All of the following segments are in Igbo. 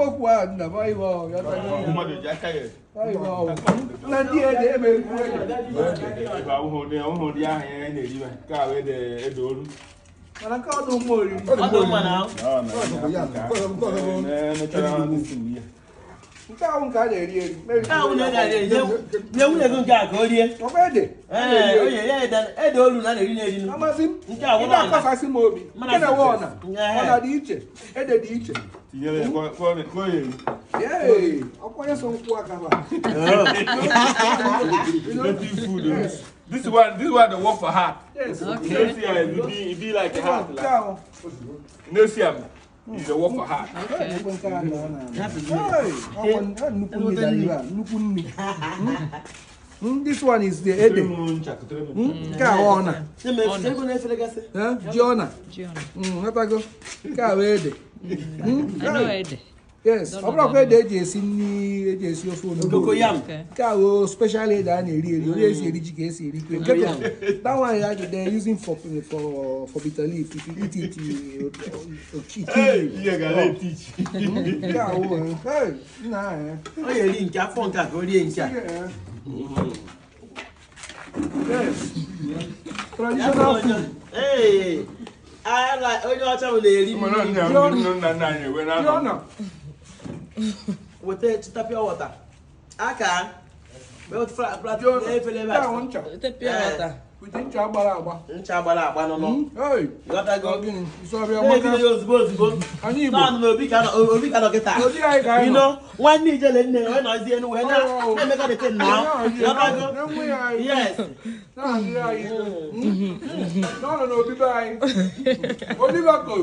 Okwu a nna m iwe ọ ya Mmadụ ji aka ya. iwe ọ. Na ndị ede emerikwu ede. Ebe ahụhụ dị ahụhụ dị ahụ ya na-eri nke a wee ede ede olu. Mana nke ọdụ mma oriri. Ọ dị mma na Ọ na natural thing ya. Nke ahụ nke a na-eri eri. Nke ahụ na-eri eri. Nye nwunye gị nke a ka o rie. Ọkwa ede. Ee, onye ya ede olu na na-eri na-eri. Amasị m. Nke a Ị na-akọsasị m obi. Nke na nwe ọna. Ọna dị iche. Ede dị iche. Tinyere ya ka ọ ya eri. Ee, ọkwa onye so nkwụ aka ba. Native food. This one the work for heart. Yes. You know see am, it be like a heart. Nke Like. ahụ. You know see am, it's the work for heart. Hey, ọkwa nnukwu nri dara ibe a, nnukwu nri. This one is the ede. Nke a ọna. Ego na-efere gasị. Eh, ji ọna. Nghọtago? Nke a wee ede. I know ede. Yes, ọ bụrụkwa ede eji esi nri eji esi ofe onugbu. Cocoyam. Okay. Nke a wụ special ede a na-eri eri, onye esi eri ji ka esi eri kwe. Nke that one ya they using for bitter leaf. If you eat it, it kill you. Ihe ga na-etichi. Nke a wụ, hey, nna eh. Ọ ya-eri nke afọ nke a ka o rie nke a. Yeah. Yes. Traditional food. Ee, ala onye ọcha bụ na-eri Mana nri. nne nna nna anyị wee Ji na-anọ. ọna. Weta chita pure water. Aka. Ji ọna. Efere ebe Nke a wụ a. ncha. Weta pure water. Wite ncha gbara agba. Ncha gbara agba nọ nọ. Hey. Ghọtago? Ọ gịnị? Isi ọbịa Na-ebiri maka ya ozugbo ozugbo. anyị Igbo. Naanị na obi ka nọ obi ka nọ kịta. Obi anyị ka anyị You nọ. know, nwanne ijele nne wee nọzie enu wee na-emekọ the thing now. Ghọtago? Na-enwe ya anyị. Yes. Na-ahaziri anyị. N'ọnọ n'obibi anyị. Olivako.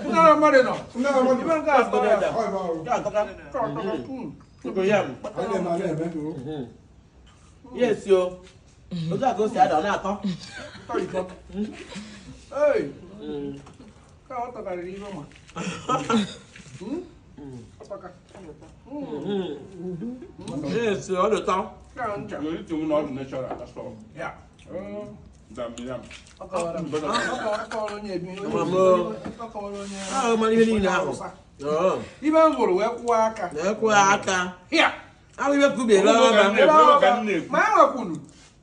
Nna na mmadụ nọ. Ibe nke a tọrọ ya. Nke a tọka. Cocoyam. Yes yo. Otu a ka o si ada ọ na-atọ. Tọ iko. Hey. Ka ọ tọkarịrị ibe ma. Ọ tọka. Yes, ọ dị ụtọ. Ka ncha. You need to know the natural, that's all. Ya. Dam, yam. Ọ kọwara m. Ọ kọwara onye ebi. Mama. Ọ kọwara onye. Ahụ mara ihe niile ahụ. Hausa. Ọ, Ibe m hụrụ wee kwụọ aka. na-ekwe aka. Hịa. Ahụ ibe kubere ọba. Ebe ọ ka m na-ekwu. Ma e nwekwuru.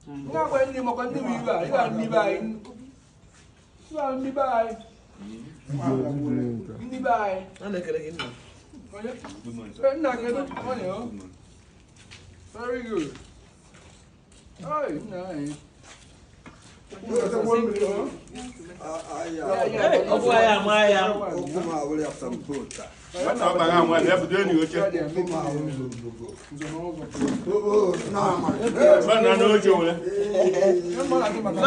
Ndị agwa ndị maka ndị bụ ibe a, ibe a ndị be anyị. Ibe a ndị be anyị. Ndị be anyị. A na-ekele gị nna. Onye? Good morning, sir. Eh, nna kedu? Onye o? Good morning. Very good. Hey, nna anyị. Ee, ọ bụ anyị ama ya. Nwata ọ bara anwa, ya budo enyi oche. Ba na n'oche nwere. Maka